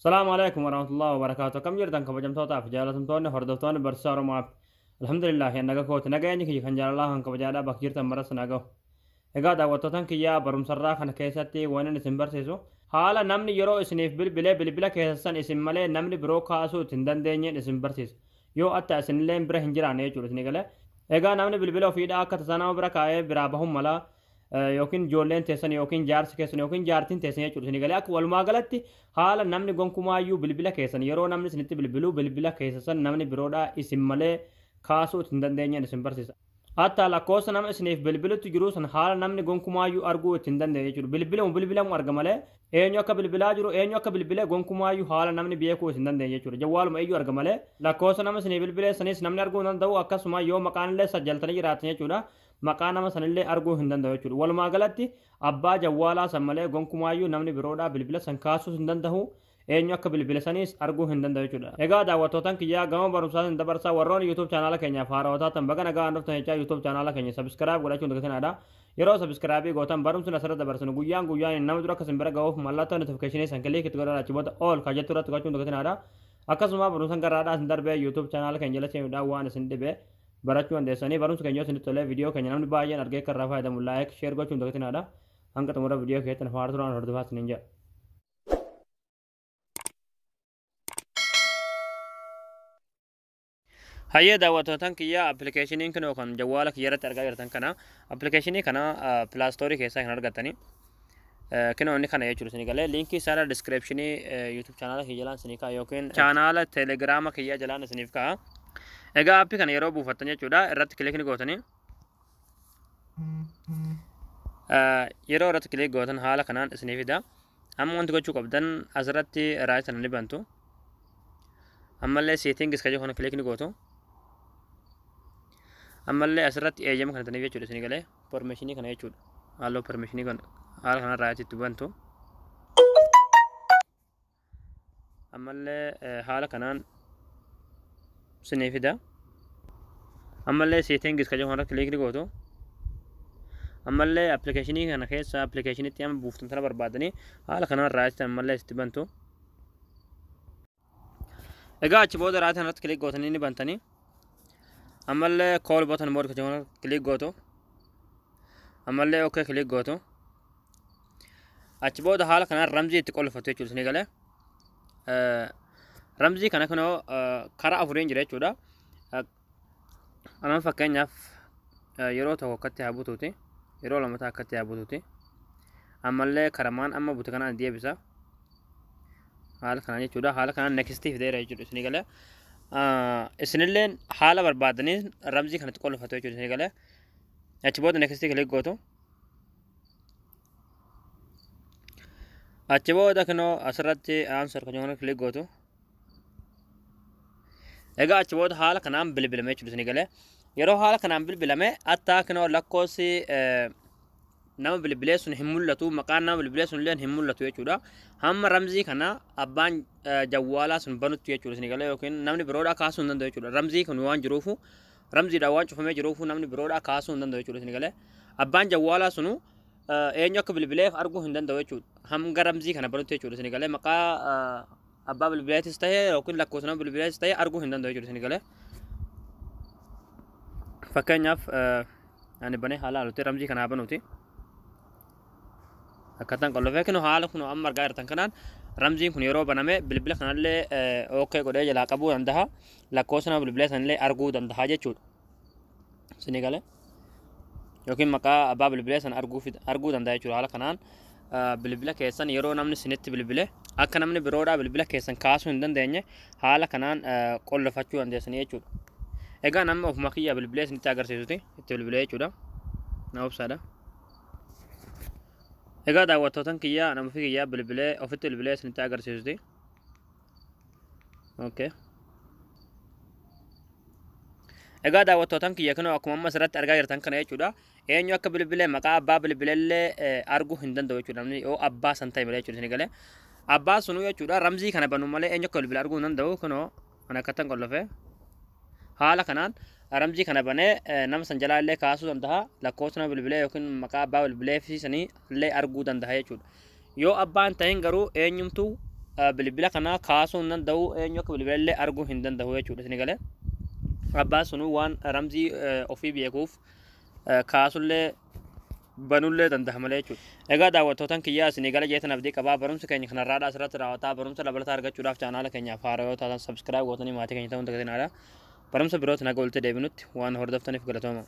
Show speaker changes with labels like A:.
A: Salaamu alaikum warahmatullahi wabarakatuh. Akkam jirtan kabajamtootaa fi jaalatamtoonni hordoftoonni barsiisaa Oromoo App. Alhamdulillah naga kooti nageenyi kiyya kan jaalalaa kan kabajaadhaa bakka jirtan maras na gahu. Egaa daawwattootan kiyyaa barumsarraa kana keessatti waan inni isin barsiisu haala namni yeroo isiniif bilbilee bilbila keessan isin malee namni biroo kaasuu itti hin dandeenyeen isin barsiisa. Yoo atta isinillee bira hin jiraanne jechuudha isin galee. Egaa namni bilbila ofiidhaa akka tasaa nama bira kaa'ee biraa bahuun mala yookiin ijoolleen teessan yookiin jaarsi keessan yookiin jaartiin teessan jechuudha isin galee akka walumaa galatti haala namni gonkumaayyuu bilbila keessan yeroo namni isinitti bilbilu bilbila keessan namni biroodhaa isin malee kaasuu itti hin dandeenyeen isin barsiisa. Hatta lakkoofsa nama isiniif bilbilutti jiru san haala namni gonkumaayyuu arguu itti hin dandeenye jechuudha. Bilbilamu bilbilamu arga malee eenyu akka bilbilaa jiru eenyu akka bilbilee gonkumaayyuu haala namni beekuu itti hin dandeenye jechuudha. Jawwaaluma iyyuu arga malee lakkoofsa nama isiniif bilbilee sanis namni arguu hin danda'u akkasuma yoo maqaan illee sajjaltanii jiraatan jechuudha. Maqaa nama sanillee arguu hin danda'u jechuudha. Walumaa galatti abbaa jawwaalaa san malee gonkumaayyuu namni biroodhaa bilbila san kaasuu hin danda'u. Eenyu akka bilbila saniis arguu hin danda'u jechuudha. Egaa daawwattootan kiyyaa gama barumsaatiin dabarsaa warroonni YouTube chaanaala keenyaaf haarawaa taatan baga nagaan dhuftan jechaa YouTube chaanaala keenya subscribe godhachuun dagatinaa. Yeroo subscribe gootan barumsi asirra dabarsinu guyyaan guyyaan nama dura akka isin bira ga'uuf mallattoo notification san click itti godhaa achi booda all kan jettu irratti gochuun dagatinaa. Akkasuma barumsan garaadhaa isin darbee YouTube chaanaala keenya jala seenuudhaan waan isin dhibe barachuu dandeessanii barumsi keenya yoo isinitti tolee viidiyoo keenya namni baay'een argee akka irraa fayyadamu like share gochuun dagatinaa. Hanga xumura viidiyoo keessatti faana turaan hordofaa isiniin jedha. Hayyee daawwattootan kiyyaa appilikeeshiniin kun kan jawwaala kiyya irratti argaa jirtan kana appilikeeshinii kana Play Store keessaa kan argattanii kinoo inni kana jechuudha isinii galee liinkii isaarra diskiripshinii YouTube chaanaala kiyya jalaan isinii ka'a yookiin chaanaala teelegiraama kiyya jalaan isiniif ka'a. Egaa aappii kana yeroo buufattan jechuudha irratti kilikni gootanii yeroo irratti kilik gootan haala kanaan isinii fida. Amma wanti gochuu qabdan asirratti right sana ni bantu. Ammallee settings kan jedhu kana kilik ni gootu. Ammallee asirratti eeyyama kana taniif jechuudha isinii galee permissionii kana jechuudha. Halluu permissionii kana haala kanaan right itti bantu. Ammallee haala kanaan isinii fida. Ammallee settings kan jedhu kana kilik ni gootu. Ammallee appilikeeshinii kana keessa appilikeeshinitti amma buuftan sana barbaadanii haala kanaan right ammallee itti bantu. Egaa achi booda right irratti kilik gootanii ni bantanii. Ammallee call button mode kan jedhu kilik gootu. Ammallee okay kilik gootu. Achi booda haala kanaan ramzii itti qolfatu jechuudha isinii galee. Ramzii kana kunoo karaa afuriin jira jechuudha. Amma fakkeenyaaf yeroo tokko akkatti haa butuuti. Yeroo lammataa akkatti haa butuuti. Ammallee karamaan amma bute kanaan deebisa. Haala kanaan jechuudha. Haala kanaan next fideera jechuudha isinii galee. Isinilleen haala barbaadanii ramzii kanatti qolfatu jechuudha isinii galee. Achi booda next click gootu. Achi booda kunoo asirratti answer kan jedhu click gootu. Egaa achi booda haala kanaan bilbilame jechuudha isinii galee. Yeroo haala kanaan bilbilame attaa kunoo lakkoofsi nama bilbilee sun hin mul'atu maqaan nama bilbilee sun illee hin mul'atu jechuudha. Hamma ramzii kana abbaan jawwaalaa sun banutti jechuudha isinii galee yookiin namni biroodhaa kaasuu hin danda'u jechuudha. Ramzii kun waan jiruufu ramziidhaan waan cufamee jiruufu namni biroodhaa kaasuu hin danda'u jechuudha isinii galee. Abbaan jawwaalaa sunu eenyu akka bilbileef arguu hin danda'u jechuudha. Hanga ramzii kana banutti jechuudha isinii galee maqaa abbaa bilbileetis ta'e yookiin lakkoofsa nama bilbileetis ta'e arguu hin danda'u jechuudha isinii galee. Fakkeenyaaf ani banee haala haalutti ramzii kanaa banuuti. Akkataan qollofee kinu haala kun amma argaa jirtan kanaan ramziin kun yeroo baname bilbila kanallee okay godhee jalaa qabuu danda'a. Lakkoofsa nama bilbilee sanillee arguu danda'a jechuudha. Isinii galee yookiin maqaa abbaa bilbilee sana arguu danda'a jechuudha. Haala kanaan bilbila keessan yeroo namni isinitti bilbile akka namni biroodhaa bilbila keessan kaasuu hin dandeenye haala kanaan qollofachuu dandeessanii jechuudha. Egaa nama ofuma kiyyaa bilbilee isinitti agarsiisuti itti bilbilee jechuudha. Na obsaadha. Egaa daawwattootan kiyyaa nama ofii kiyyaa bilbilee ofitti bilbilee isinitti agarsiisuti. Okay. Egaa daawwattootan kiyya kunoo akkuma amma asirratti argaa jirtan kana jechuudha. Eenyu akka bilbilee maqaa abbaa bilbileellee arguu hin danda'u jechuudha. Namni yoo abbaa san ta'e malee jechuudha isinii galee. Abbaa sunuu jechuudha ramzii kana banu malee eenyu akka bilbile arguu hin danda'u kunoo kan akkattan qollofee. Haala kanaan ramzii kana banee nama san jalaa illee kaasuu danda'a. Lakkoofsa nama bilbilee yookiin maqaa abbaa bilbilee fi sanii illee arguu danda'a jechuudha. Yoo abbaan ta'in garuu eenyumtuu Bilbila kana kaasuu hin danda'u, eenyu akka bilbilallee arguu hin danda'u jechuudha. Isin galee abbaan sunuu waan ramzii ofii beekuuf kaasullee banullee danda'a malee jechuudha. Egaa daawwattootan kiyyaa, isinii gala jeetan abdii qabaa. Barumsa keenya kanarraadha asirratti raawwataa. Barumsa dabalataa argachuudhaaf chaanaala keenyaaf haaraa yoo taatan subscribe gootanii maatii keenya ta'uun dagatinaa. Barumsa birootti naga walitti deebinutti waan hordoftaniif galatooma.